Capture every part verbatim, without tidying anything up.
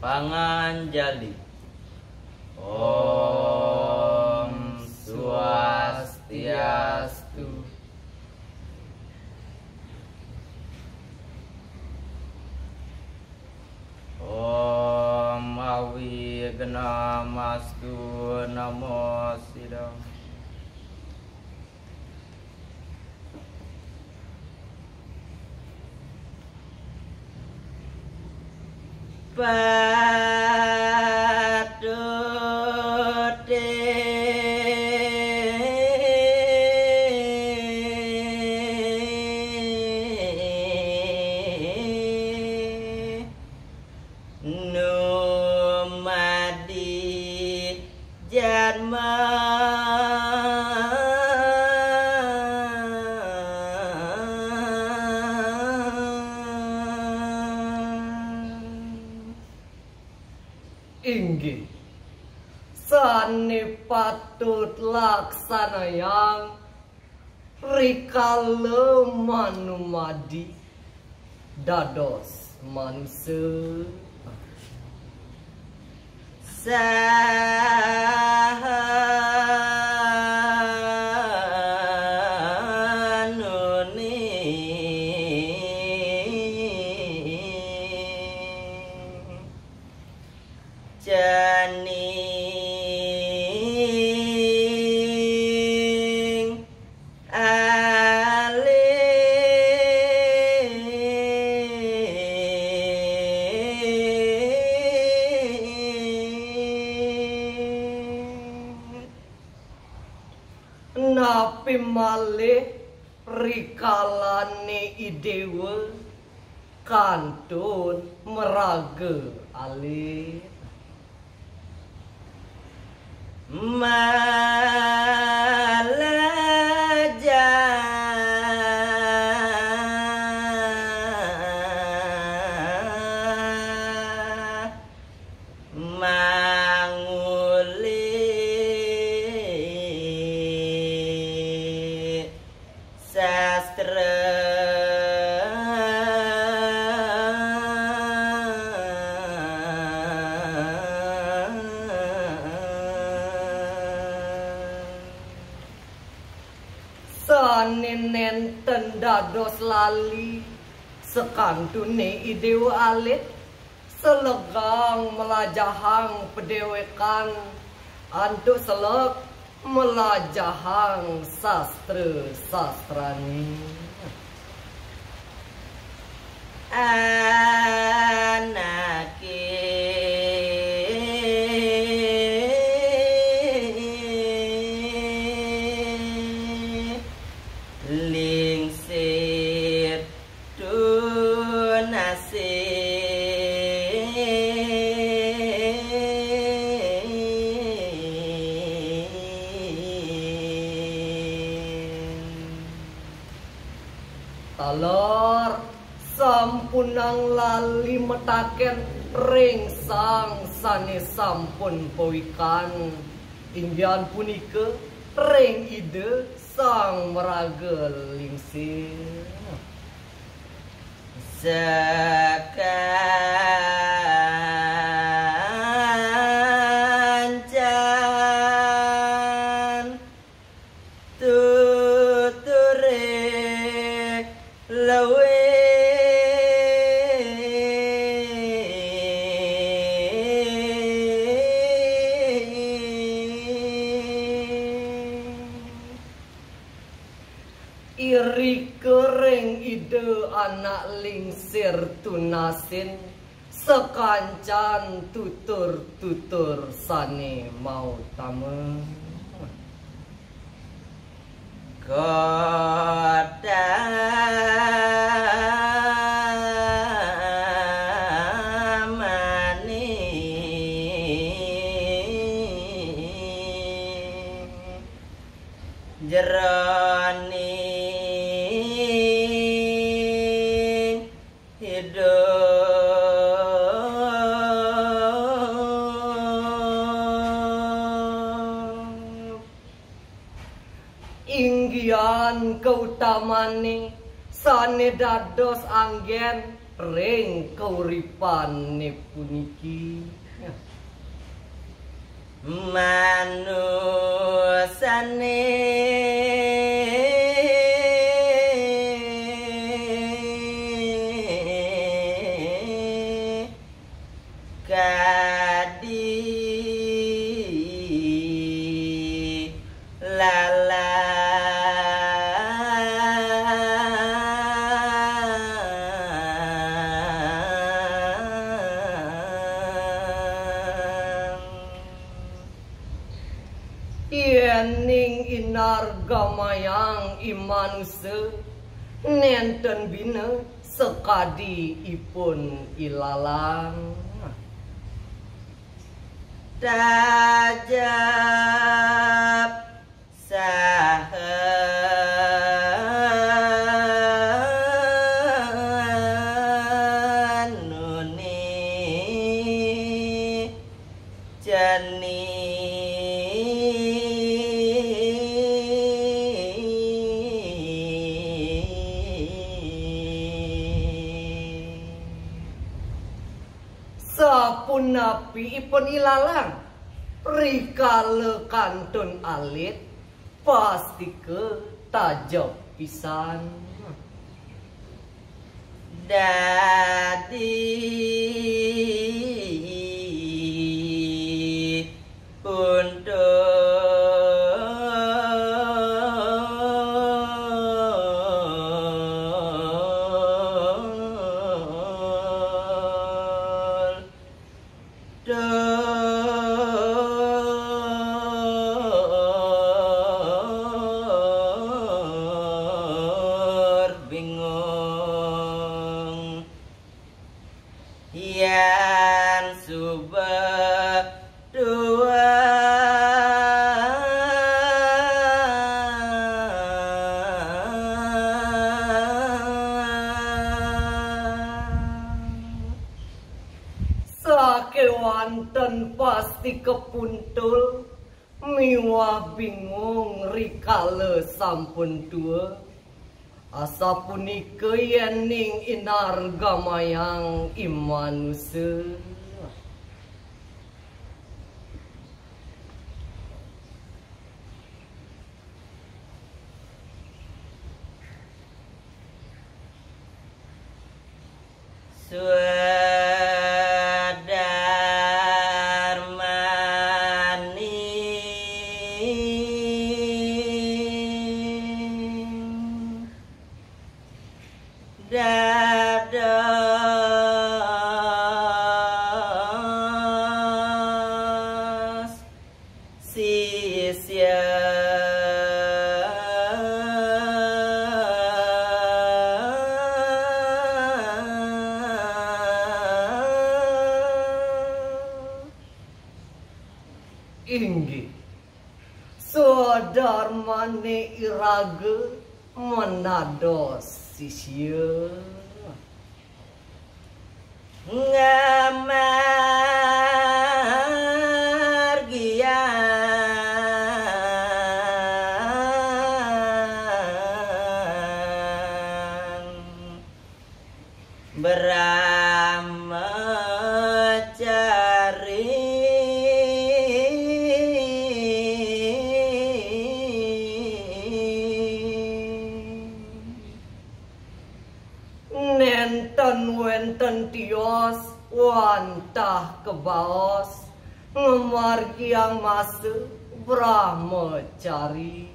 Panganjali. Om Swastiastu. Om Awignamastu Namo Siddham. Patute numadi jatma. Inggih, sane patut laksanayang rikala manumadi dados manusa. Sahanune cening alih. Napi malih rikalane Idewa kantun maraga alih. Malajah manguli sastra. Sane nenten dados lali sakantune Idewa alit, selegang malajahang padewekan antuk seleg malajahang sastra-sastrane. Anake lingsir tunasin. Taler sampunang lali mataken ring sang sane sampun pawikan, inggih punika ring Ida Sang Maraga Lingsir. Sakancan tuture luwih. Irika ring Ida anak lingsir tunasin, sakancan tutur-tutur sane mautama. Kotamane jeroning idup. Inggihan kautamane sane dados anggen ring kauripané puniki. Yéning inargamayang i manusa, nénten bina sakadi ipun ilalang. Sapunapi ipun ilalang, rikala kantun alit, pastika tajep pisan. Sakéwanten pasti kapuntul miwah bingung rikala sampun tua. Asapunika yéning inargamayang i manusa. Inggih, swadarmané iraga manados sisia. Nénten wénten tios wantah kabaos ngamargiang masa brahmacari.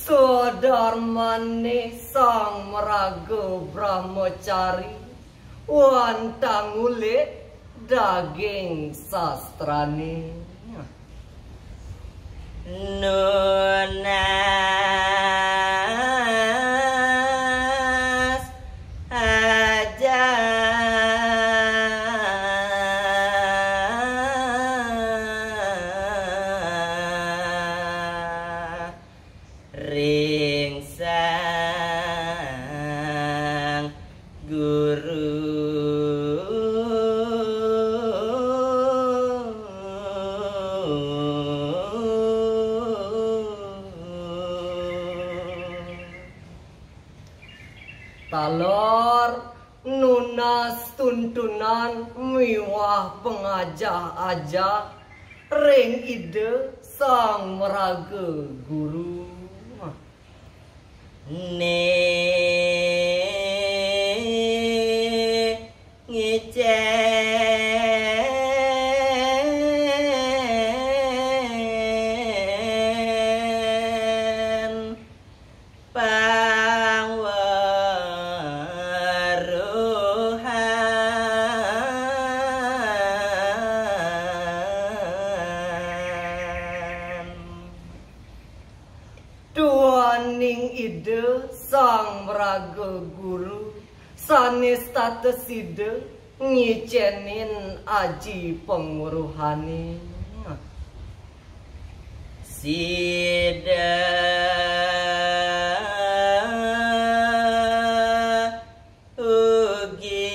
Swadarmané sang maraga brahmacari wantah ngulik daging sastrané. Taler nunas tuntunan miwah pangajah-ajah ring Ida Sang Maraga Guru. Né ngicén pangweruhan. Duaning Ida Sang Maraga Guru sané setata sida ngicénin aji pangweruhané. Sida ugi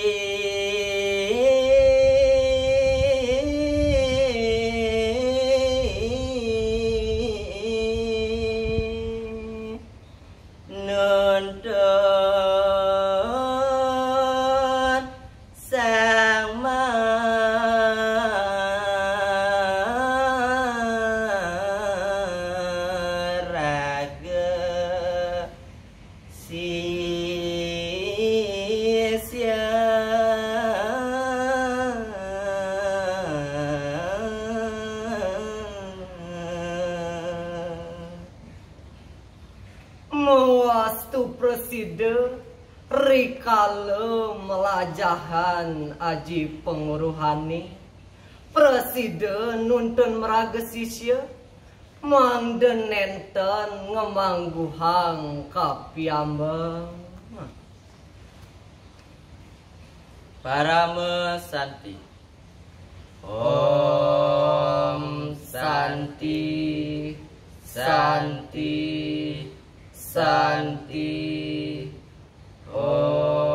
nuntun Sang Maraga sisya. Mawastu prasida rikala mlajahan aji pangweruhané, prasida nuntun maraga sisya, mangda nénten ngamangguhang kapiambeng. Parama Santi. Om Santi, Santi, Santi. Om